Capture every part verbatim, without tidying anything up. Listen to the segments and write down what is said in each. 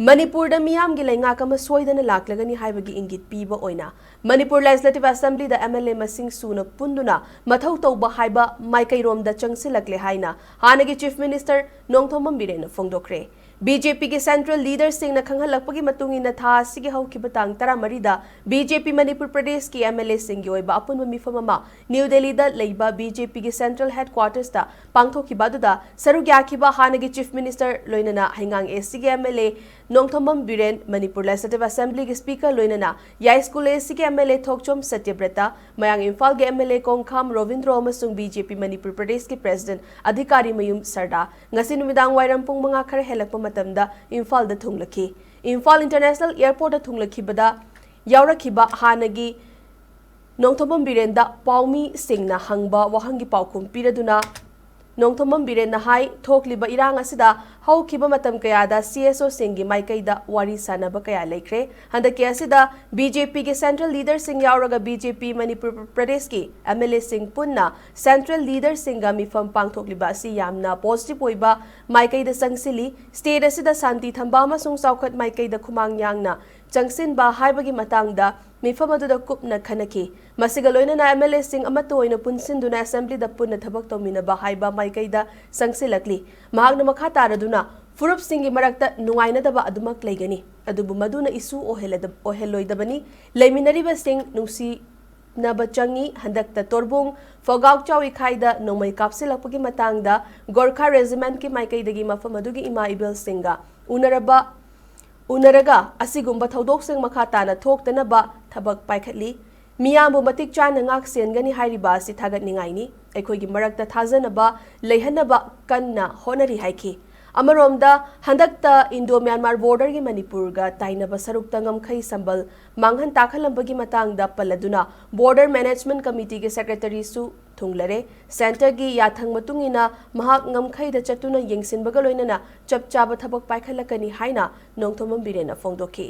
ꯃꯅꯤꯄꯨꯔꯗ ꯃꯤꯌꯥꯝꯒꯤ ꯂꯩꯉꯥꯛ ꯑꯃ ꯁꯣꯏꯗꯅ ꯂꯥꯛꯂꯒꯅꯤ ꯍꯥꯏꯕꯒꯤ ꯏꯪꯒꯤꯠ ꯄꯤꯕ ꯑꯣꯏꯅ ꯃꯅꯤꯄꯨꯔ Legislative Assemblyꯗ MLA ꯃꯁꯤꯡ ꯁꯨꯅ ꯄꯨꯟꯗꯨꯅ ꯃꯊꯧ ꯇꯧꯕ ꯍꯥꯏꯕ ꯃꯥꯏꯀꯩꯔꯣꯝꯗ ꯆꯪꯁꯤꯜꯂꯛꯂꯦ ꯍꯥꯏꯅ ꯍꯥꯟꯅꯒꯤ Chief Minister ꯅꯣꯡꯊꯣꯝꯕꯝ ꯕꯤꯔꯦꯟꯅ ꯐꯣꯡꯗꯣꯛꯈ꯭ꯔꯦ꯫ BJPꯒꯤ Central Leaderꯁꯤꯡꯅ ꯈꯪꯍꯜꯂꯛꯄꯒꯤ ꯃꯇꯨꯡ ꯏꯟꯅ ꯊꯥ ꯑꯁꯤꯒꯤ ꯍꯧꯈꯤꯕ ꯇꯥꯡ ꯇꯔꯥꯃꯔꯤꯗ BJP ꯃꯅꯤꯄꯨꯔ ꯄ꯭ꯔꯗꯦꯁꯀꯤ MLAꯁꯤꯡꯒꯤ ꯑꯣꯏꯕ ꯑꯄꯨꯟꯕ ꯃꯤꯐꯝ ꯑꯃ ꯅ꯭ꯌꯨ ꯗꯦꯜꯂꯤꯗ ꯂꯩꯕ BJPꯒꯤ Central Headquartersꯇ ꯄꯥꯡꯊꯣꯛꯈꯤꯕ ꯑꯗꯨꯗ ꯁꯔꯨꯛ ꯌꯥꯈꯤꯕ ꯍꯥꯟꯅꯒꯤ Chief Minister ꯂꯣꯏꯅꯅ ꯍꯩꯉꯥꯡ Aꯒꯤ MLA Nongthombam Biren, Manipur Legislative Assemblyꯒꯤ Speaker ꯂꯣꯏꯅꯅ ꯌꯥꯏꯁ꯭ꯀꯨꯜ Aꯒꯤ MLA ꯊꯣꯛꯆꯣꯝ ꯁꯇ꯭ꯌꯕ꯭ꯔꯇ, ꯃꯌꯥꯡ ꯏꯝꯐꯥꯜꯒꯤ MLA ꯀꯣꯡꯈꯥꯝ ꯔꯣꯕꯤꯟꯗ꯭ꯔꯣ ꯑꯃꯁꯨꯡ BJP ꯃꯅꯤꯄꯨꯔ ꯄ꯭ꯔꯗꯦꯁꯀꯤ President ꯑꯙꯤꯀꯥꯔꯤ ꯃꯌꯨꯝ ꯁꯔꯗꯥ ꯉꯁꯤ ꯅꯨꯃꯤꯗꯥꯡ ꯋꯥꯏꯔꯝ ꯄꯨꯡ ꯃꯉꯥ ꯈꯔ ꯍꯦꯜꯂꯛꯄ ꯃꯇꯝꯗ ꯏꯝꯐꯥꯜꯗ ꯊꯨꯡꯂꯈꯤ꯫ ꯏꯝꯐꯥꯜ International Airportꯇ ꯊꯨꯡꯂꯈꯤꯕꯗ ꯌꯥꯎꯔꯛꯈꯤꯕ ꯍꯥꯟꯅꯒꯤ ꯅꯣꯡꯊꯣꯝꯕꯝ ꯕꯤꯔꯦꯟꯗ ꯄꯥꯎꯃꯤꯁꯤꯡꯅ ꯍꯪꯕ ꯋꯥꯍꯪꯒꯤ ꯄꯥꯎꯈꯨꯝ ꯄꯤꯔꯗꯨꯅ ꯅꯣꯡꯊꯣꯝꯕꯝ ꯕꯤꯔꯦꯟꯅ ꯍꯥꯏ, ꯊꯣꯛꯂꯤꯕ ꯏꯔꯥꯡ ꯑꯁꯤꯗ ꯍꯧꯈꯤꯕ ꯃꯇꯝ ꯀꯌꯥꯗ CSOꯁꯤꯡꯒꯤ ꯃꯥꯏꯀꯩꯗ ꯋꯥꯔꯤ ꯁꯥꯅꯕ ꯀꯌꯥ ꯂꯩꯈ꯭ꯔꯦ꯫ ꯍꯟꯗꯛꯀꯤ ꯑꯁꯤꯗ BJPꯒꯤ Central Leaderꯁꯤꯡ ꯌꯥꯎꯔꯒ BJP ꯃꯅꯤꯄꯨꯔ ꯄ꯭ꯔꯗꯦꯁꯀꯤ MLAꯁꯤꯡ ꯄꯨꯟꯅ Central Leaderꯁꯤꯡꯒ ꯃꯤꯐꯝ ꯄꯥꯡꯊꯣꯛꯂꯤꯕ ꯑꯁꯤ ꯌꯥꯝꯅ positive ꯑꯣꯏꯕ ꯃꯥꯏꯀꯩꯗ ꯆꯪꯁꯤꯜꯂꯤ꯫ State ꯑꯁꯤꯗ ꯁꯥꯟꯇꯤ ꯊꯝꯕ ꯑꯃꯁꯨꯡ ꯆꯥꯎꯈꯠ ꯃꯥꯏꯀꯩꯗ ꯈꯨꯃꯥꯡ ꯌꯥꯡꯅ ꯆꯪꯁꯤꯟꯕ ꯍꯥꯏꯕꯒꯤ ꯃꯇꯥꯡꯗ ꯃꯤꯐꯝ ꯑꯗꯨꯗ ꯀꯨꯞꯅ ꯈꯟꯅꯈꯤ꯫ ꯃꯁꯤꯒ ꯂꯣꯏꯅꯅ MLAꯁꯤꯡ ꯑꯃꯠꯇ ꯑꯣꯏꯅ ꯄꯨꯟꯁꯤꯟꯗꯨꯅ Assemblyꯗ ꯄꯨꯟꯅ ꯊꯕꯛ ꯇꯧꯃꯤꯟꯅꯕ ꯍꯥꯏꯕ ꯃꯥꯏꯀꯩꯗ ꯆꯪꯁꯤꯜꯂꯛꯂꯤ꯫ ꯃꯍꯥꯛꯅ ꯃꯈꯥ ꯇꯥꯔꯗꯨꯅ ꯐꯨꯔꯨꯞꯁꯤꯡꯒꯤ ꯃꯔꯛꯇ ꯅꯨꯡꯉꯥꯏꯅꯗꯕ ꯑꯗꯨꯃꯛ ꯂꯩꯒꯅꯤ, ꯑꯗꯨꯕꯨ ꯃꯗꯨꯅ issue ꯑꯣꯏꯍꯜꯂꯗ-, ꯑꯣꯏꯍꯜꯂꯣꯏꯗꯕꯅꯤ꯫ ꯂꯩꯃꯤꯟꯅꯔꯤꯕꯁꯤꯡ ꯅꯨꯡꯁꯤꯅꯕ ꯆꯪꯏ꯫ ꯍꯟꯗꯛꯇ ꯇꯣꯔꯕꯨꯡ ꯐꯣꯒꯥꯎ ꯆꯥꯎꯏꯈꯥꯏꯗ ꯅꯣꯡꯃꯩ ꯀꯥꯞꯁꯤꯜꯂꯛꯄꯒꯤ ꯃꯇꯥꯡꯗ Gorkha Regimentꯀꯤ ꯃꯥꯏꯀꯩꯗꯒꯤ ꯃꯐꯝ ꯑꯗꯨꯒꯤ ꯏꯃꯥ ꯏꯕꯦꯜꯁꯤꯡꯒ ꯎꯅꯔꯕ ꯎꯅꯔꯒ ꯑꯁꯤꯒꯨꯝꯕ ꯊꯧꯗꯣꯛꯁꯤꯡ ꯃꯈꯥ ꯇꯥꯅ ꯊꯣꯛꯇꯅꯕ ꯊꯕꯛ ꯄꯥꯏꯈꯠꯂꯤ꯫ ꯃꯤꯌꯥꯝꯕꯨ ꯃꯇꯤꯛ ꯆꯥꯅ ꯉꯥꯛ ꯁꯦꯟꯒꯅꯤ ꯍꯥꯏꯔꯤꯕ ꯑꯁꯤ ꯊꯥꯒꯠꯅꯤꯡꯉꯥꯏꯅꯤ꯫ ꯑꯩꯈꯣꯏꯒꯤ ꯃꯔꯛꯇ ꯊꯥꯖꯅꯕ ꯂꯩꯍꯟꯅꯕ ꯀꯟꯅ ꯍꯣꯠꯅꯔꯤ ꯍꯥꯏꯈꯤ꯫ ꯑꯃꯔꯣꯝꯗ, ꯍꯟꯗꯛꯇ Indo Myanmar borderꯒꯤ ꯃꯅꯤꯄꯨꯔꯒ ꯇꯥꯏꯅꯕ ꯁꯔꯨꯛꯇ ꯉꯝꯈꯩ ꯁꯝꯕꯜ ꯃꯥꯡꯍꯟ ꯇꯥꯛꯍꯟꯂꯝꯕꯒꯤ ꯃꯇꯥꯡꯗ ꯄꯜꯂꯗꯨꯅ Border Management Committeeꯒꯤ Secretaryꯁꯨ ꯊꯨꯡꯂꯔꯦ꯫ Centreꯒꯤ ꯌꯥꯊꯪ ꯃꯇꯨꯡ ꯏꯟꯅ ꯃꯍꯥꯛ ꯉꯝꯈꯩꯗ ꯆꯠꯇꯨꯅ ꯌꯦꯡꯁꯤꯟꯕꯒ ꯂꯣꯏꯅꯅ ꯆꯞ ꯆꯥꯕ ꯊꯕꯛ ꯄꯥꯏꯈꯠꯂꯛꯀꯅꯤ ꯍꯥꯏꯅ ꯅꯣꯡꯊꯣꯝꯕꯝ ꯕꯤꯔꯦꯟꯅ ꯐꯣꯡꯗꯣꯛꯈꯤ꯫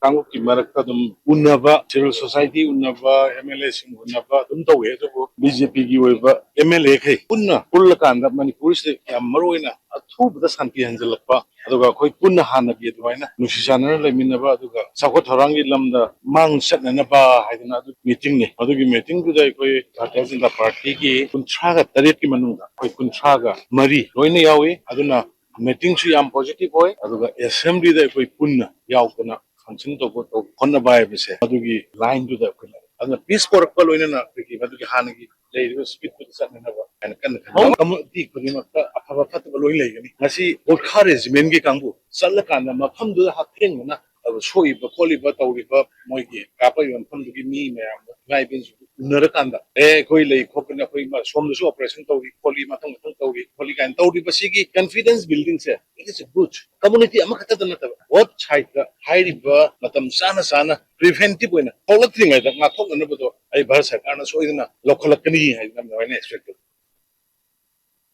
ꯀꯥꯡꯂꯨꯞꯀꯤ ꯃꯔꯛꯇ ꯑꯗꯨꯝ ꯎꯅꯕ, civil society ꯎꯅꯕ, M L A ꯁꯤꯡ ꯎꯅꯕ ꯑꯗꯨꯝ ꯇꯧꯋꯦ꯫ ꯑꯗꯨꯕꯨ B J P ꯒꯤ ꯑꯣꯏꯕ M L A ꯈꯩ ꯄꯨꯟꯅ ꯄꯨꯜꯂꯀꯥꯟꯗ ꯃꯅꯤꯄꯨꯔꯁꯤꯗ ꯌꯥꯝ ꯃꯔꯨ ꯑꯣꯏꯅ ꯑꯊꯨꯕꯗ ꯁꯥꯟꯇꯤ ꯍꯟꯖꯤꯜꯂꯛꯄ, ꯑꯗꯨꯒ ꯑꯩꯈꯣꯏ ꯄꯨꯟꯅ ꯍꯥꯟꯅꯒꯤ ꯑꯗꯨꯃꯥꯏꯅ ꯅꯨꯡꯁꯤ ꯆꯥꯟꯅꯅ ꯂꯩꯃꯤꯟꯅꯕ, ꯑꯗꯨꯒ ꯆꯥꯎꯈꯠ ꯊꯧꯔꯥꯡꯒꯤ ꯂꯝꯗ ꯃꯥꯡ ꯆꯠꯅꯅꯕ ꯍꯥꯏꯗꯅ ꯑꯗꯨ meeting ꯅꯤ꯫ ꯑꯗꯨꯒꯤ meeting ꯗꯨꯗ ꯑꯩꯈꯣꯏ ꯚꯥꯔꯇꯤꯌ ꯖꯅꯇꯥ ꯄꯥꯔꯇꯤꯒꯤ ꯀꯨꯟꯊ꯭ꯔꯥꯒ ꯇꯔꯦꯠꯀꯤ ꯃꯅꯨꯡꯗ ꯑꯩꯈꯣꯏ ꯀꯨꯟꯊ꯭ꯔꯥꯒ ꯃꯔꯤ ꯂꯣꯏꯅ ꯌꯥꯎꯏ꯫ ꯑꯗꯨꯅ meeting ꯁꯨ ꯌꯥꯝ positive ꯑꯣꯏ꯫ ꯑꯗꯨꯒ assembly ꯗ ꯑꯩꯈꯣꯏ ꯄꯨꯟꯅ ꯌꯥꯎꯗꯅ function ꯇꯧꯕ, ꯇꯧꯕ ꯈꯣꯠꯅꯕ ꯍꯥꯏꯕꯁꯦ ꯑꯗꯨꯒꯤ line ꯗꯨꯗ ꯑꯩꯈꯣꯏꯅ, ꯑꯗꯨꯅ peace ꯄꯣꯔꯛꯄ ꯂꯣꯏꯅꯅ ꯑꯩꯈꯣꯏꯒꯤ ꯃꯗꯨꯒꯤ ꯍꯥꯟꯅꯒꯤ ꯂꯩꯔꯤꯕ spirit ꯇꯨꯗ ꯆꯠꯅꯅꯕ ꯍꯥꯏꯅ ꯀꯟꯅ ꯈꯟꯅꯔꯤ꯫ Community ꯈꯨꯗꯤꯡꯃꯛꯇ ꯑꯐꯕ ꯐꯠꯇꯕ ꯂꯣꯏ ꯂꯩꯒꯅꯤ꯫ ꯉꯁꯤ ꯒꯣꯔꯈꯥ regiment ꯀꯤ ꯀꯥꯡꯕꯨ ꯆꯠꯂꯀꯥꯟꯗ ꯃꯐꯝꯗꯨꯗ ꯍꯛꯊꯦꯡꯅꯅ ꯑꯗꯨ ꯁꯣꯛꯏꯕ ꯈꯣꯠꯂꯤꯕ ꯇꯧꯔꯤꯕ ꯃꯣꯏꯒꯤ ꯀꯥꯞꯄꯛꯏꯕ ꯃꯐꯝꯗꯨꯒꯤ ꯃꯤ ꯃꯌꯥꯝꯗꯣ, ꯏꯃꯥ ꯏꯕꯦꯟꯁꯤꯡꯗꯨ ꯎꯅꯔꯀꯥꯟꯗ, "ꯑꯦ, ꯑꯩꯈꯣꯏ ꯂꯩ ꯈꯣꯠꯄꯅꯤ, ꯑꯩꯈꯣꯏ ꯃ-, ꯁꯣꯝꯗꯁꯨ operation ꯇꯧꯔꯤ ꯈꯣꯠꯂꯤ, ꯃꯊꯪ ꯃꯊꯪ ꯇꯧꯔꯤ ꯈꯣꯠꯂꯤ" ꯀꯥꯏꯅ ꯇꯧꯔꯤꯕꯁꯤꯒꯤ confidence building say, it is a good, community ꯑꯃꯈꯛꯇꯗ ꯅꯠꯇꯕ, both side ꯇ ꯍꯥꯏꯔꯤꯕ ꯃꯇꯝ ꯆꯥꯅ ꯆꯥꯅ preventive ꯑꯣꯏꯅ ꯊꯣꯛꯂꯛꯇ꯭ꯔꯤꯉꯩꯗ ꯉꯥꯛꯊꯣꯛꯅꯅꯕꯗꯣ ꯑꯩ ꯚꯥꯔꯠ ꯁꯔꯀꯥꯔꯅ ꯁꯣꯏꯗꯅ ꯂꯧꯈꯠꯂꯛꯀꯅꯤ ꯍꯥꯏꯗꯅ ꯑꯗꯨꯃꯥꯏꯅ expect ꯇꯧꯏ꯫